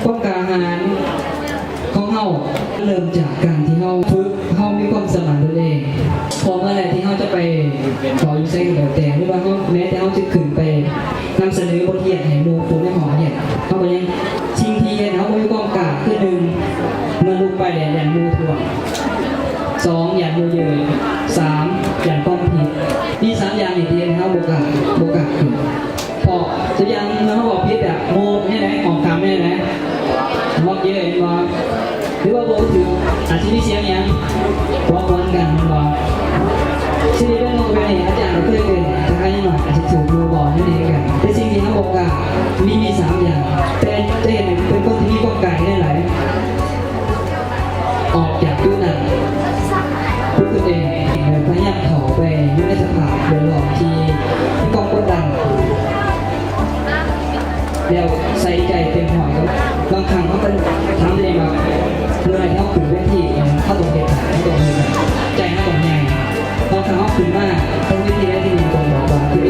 ຄວາມກ້າຫານຂອງເຮົາເລີ່ມຈາກການທີ່ເຮົາຝຶກ, ເຮົາມີຄວາມສາມາດຕົນເອງ. ເພາະເມື່ອໃດທີ່ເຮົາຈະໄປເວົ້າຢູ່ໃສກໍແລ້ວແຕ່ ຫຼືວ່າເຮົາ ແມ້ແຕ່ເຮົາຈະຂຶ້ນໄປນຳສະເໜີບົດຮຽນໃຫ້ໝູ່ຄູ່ໃນຫ້ອງຮຽນ, ເຮົາກໍຍັງ ສິ່ງທີ່ເຮັດໃຫ້ເຮົາບໍ່ມີຄວາມກ້າ ຄື ໜຶ່ງ ເມື່ອລຸກໄປແລ້ວຢ້ານໝູ່ທ້ວງ, ສອງ ຢ້ານໝູ່ເຍີ້ນ, ສາມ ຢ້ານຄວາມຜິດ. ມີສາມຢ່າງນີ້ທີ່ເຮັດໃຫ້ເຮົາບໍ່ກ້າ, ບໍ່ກ້າຂຶ້ນ. ເພາະຕົວຢ່າງ ເມື່ອເຮົາເວົ້າຜິດອະ ໝູ່ແນວໃດ ຫ້ອງຂ້າງແນວໃດ ມັກເຍີ້ນແມ່ນບໍ່? ຫຼືວ່າເວົ້າບໍ່ຖືກ ອາດຊິມີສຽງຫຍັງ ເວົ້າກວນກັນແມ່ນບໍ່? ຊິໄດ້ເປັນ ເວົ້າແບບນີ້ ອາຈານກໍເຄີຍເປັນ, ແຕ່ຄະຢ່າງໜ້ອຍອາດຊິຖືກໝູ່ເວົ້າແນວນີ້ຄືກັນ. ແຕ່ສິ່ງທີ່ເຮົາບໍ່ກ້າ ມີ ມີສາມຢ່າງ, ແຕ່ຈະເຮັດໃຫ້ເປັນຄົນທີ່ມີຄວາມກ້າໄດ້ຫຼາຍ. ອອກຈາກຈຸດນັ້ນດ້ວຍຕົນເອງ, ພະຍາຍາມເຂົ້າໄປຢູ່ໃນສະພາບແວດລ້ອມທີ່ມີຄວາມກົດດັນ ແລ້ວໃສ່ໃຈເຕັມຮ້ອຍ. ບາງຄັ້ງເຮົາກໍຖາມຕົວເອງວ່າ ເມື່ອໃດທີ່ເຮົາຂຶ້ນເວທີ ເຮົາຕ້ອງເຮັດໄດ້, ເຮົາຕ້ອງເຮັດໄດ້, ໃຈເຮົາຕ້ອງໃຫຍ່. ບາງຄັ້ງເຮົາຂຶ້ນມາເທິງເວທີໃດທີໜຶ່ງ ຕ້ອງບອກວ່າຕົວເອ